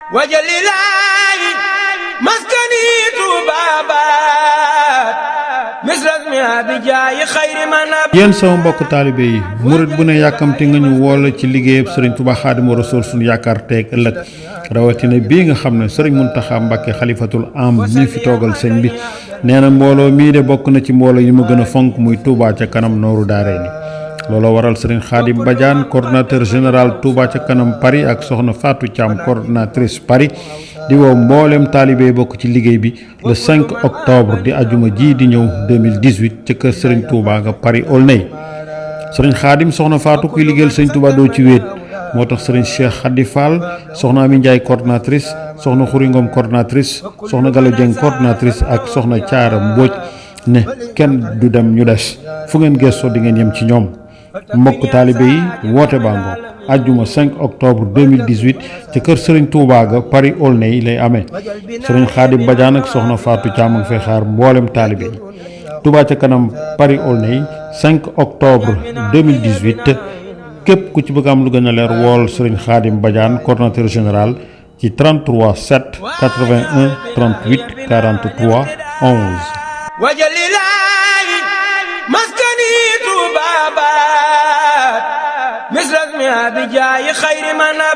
wajalilaayi maskani tuubaabaat misrasmi abijaayi xayri manab. yéen sama mbokk taalibe yi murit bu ne yàkkamti nga ñu woola ci liggéeyab sëriñ Touba Xaadimu Rasuul suñu yaakaar teeg ëllëg rawatina bii nga xam ne sëriñ Muntaxa Mbàkke xalifatul am mii fi toogal sëñ bi nee na mbooloo mii de bokk na ci mbooloo yi mu gën a fonk muy Touba ca kanam nooru daaree ni looloo waral sëriñ Xaadim Badiane coordonnateur général Touba ca kanam Paris ak soxna Fatou Thiam coordonnatrice Paris di woo mboolem taalibe bokk ci liggéey bi le 5 octobre di ajuma ji di ñëw 2018 ca kër sëriñ Touba nga Paris Aulnay sëriñ Xaadim soxna Fatou kuy liggéeyal sëriñ Touba doo ci wéet moo tax sëriñ Cheikh Khady Fall soxna Ami Ndiaye coordonnatrice soxna Xuri Ngom coordonnatrice soxna Gallo Dieng coordonnatrice ak soxna Thiara Mbodj ne kenn du dem ñu des fu ngeen gëstoo di ngeen yem ci ñoom mbokk taalibe yi woote bango ajjuma 5 octobre 2018 ci kër Serigne Touba ga Paris Aulnay lay amee Serigne Khadim Badiane ak soxna Fatou Thiam ak fay xaar mboolem taalibe yi Touba ca kanam Paris Aulnay 5 octobre 2018 képp ku ci bëgg am lu gën a leer wool Serigne Khadim Badiane coordonnateur général ci 33 7 81 38 43 11. wajalilaayi maskani tuubaabaat misrasmi abijaayi xayri manab.